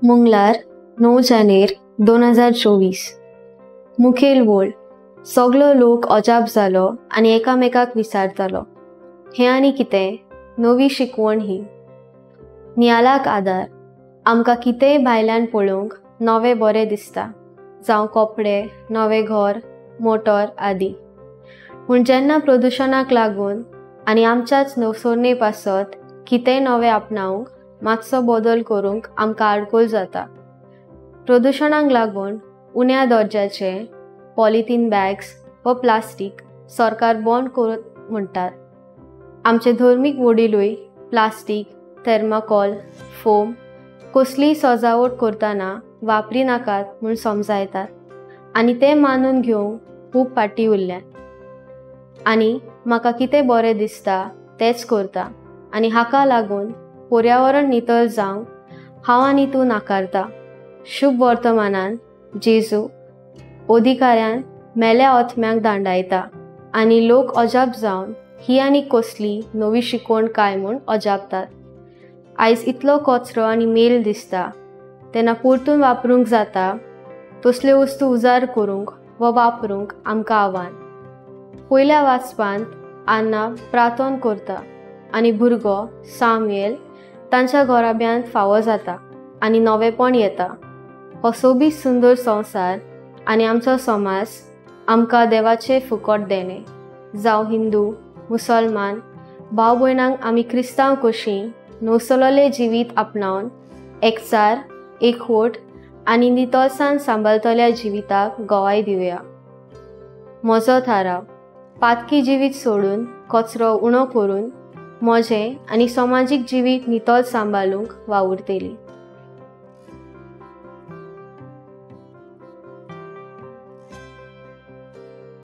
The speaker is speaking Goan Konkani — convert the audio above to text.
मंगळार 9 जानेर 2024. मुखेल वोळ. सगलो लोक अजाप जालो आनी एकामेकाक विचारतालो, हें आनी कितें नवी शिकवण ही. नियालाक आदार. आमकां कितेंय भायल्यान पळोवंक नवें बरें दिसता, जावं कपडे, नवें घर, मोटर आदी. पूण जेन्ना प्रदुशणाक लागून आनी आमच्याच नवसरणे पासत कितेंय नवें आपणावंक मातसो बदल करूंक आमकां आडखळ जाता. प्रदुशणाक लागून उण्या दर्जाचे पॉलिथीन बॅग्स व प्लास्टीक सरकार बंद करत म्हणटात. आमचे धर्मीक वडीलूय प्लास्टीक, थर्माकोल, फोम कसलीय सजावट करतना वापरी नाकात म्हूण समजायतात आनी तें मानून घेवंक खूब फाटीं उरल्यात. आनी म्हाका कितें बरें दिसता तेंच करता आनी हाका लागून पर्यावरण नितळ जावंक हांव आनी तूं नाकारता. शुभ वर्तमानान जेजू अधिकाऱ्यान मेल्या आत्म्याक दांडायता आनी लोक अजाप जावन ही आनी कसली नवी शिकवण काय म्हूण अजापतात. आयज इतलो कचरो आनी मेल दिसता तेन्ना परतून वापरूंक जाता तसल्यो वस्तू उजार करूंक वा वापरूंक आमकां आव्हान. पयल्या वाचपांत आन्ना प्रार्थना करता आनी भुरगो सामुएल तांच्या घराब्यांत फावो जाता आनी नवेंपण येता. हो सोबीत सुंदर संवसार आनी आमचो समाज आमकां देवाचें फुकट देणें. जावं हिंदू, मुसलमान भाव भयणांक आमी क्रिस्तांव कशीं नवसलोलें जिवीत आपणावन एकचार, एकवट आनी नितळसाण सांबाळटल्या जिविताक गवाय दिवया. म्हजो थाराव पातकी जिवीत सोडून कचरो उणो करून म्हजें आनी समाजीक जिवीत नितळ सांबाळूंक वावुरतली.